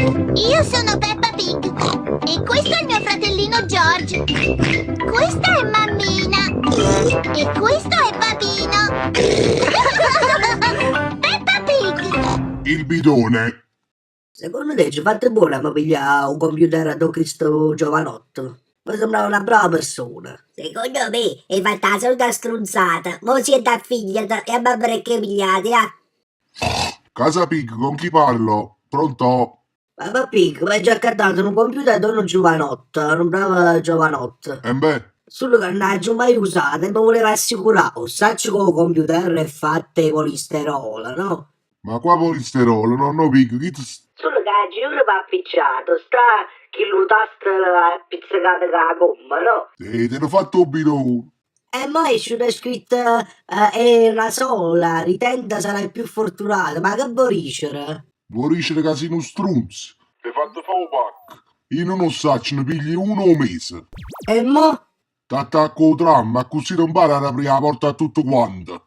Io sono Peppa Pig e questo è il mio fratellino George. Questa è mammina e questo è papino. Peppa Pig! Il bidone. Secondo te aggio fatto buono a me piglià 'o computer addo chisto giovanotto? Me sembrava na brava persona. Secondo me 'e fatto 'a solita strunzata, mo siente a figlieta e amma verè che pigliate, ja. Casa Pig con chi parlo? Pronto? Papà Pig, m'aggio accattato nu computer addo nu giovanotto, nu bravo giovanotto. Embè? Sulo ca nun aggio mai usato e me vulevo assicurà, 'o saccio ca 'o computer è fatto 'e polisterolo, no? Ma qua polisterolo, nonno Pig, chi t'. Sulo ca giuro p'appicciato sta chillu tasto appizzecato cu 'a gomma, no? E t'hanno fatto 'o bidone! E mo esce una scritta è una sola, ritenta sarai più fortunato, ma che vo dicere? Vo dicere ca si nu strunz! T'hê fatto fa 'o pacco! Io nun 'o saccio, ne pigli uno 'o mese! E mo? T'attacco 'o tram, accussì te 'mpara a araprì 'a porta a tutte quante!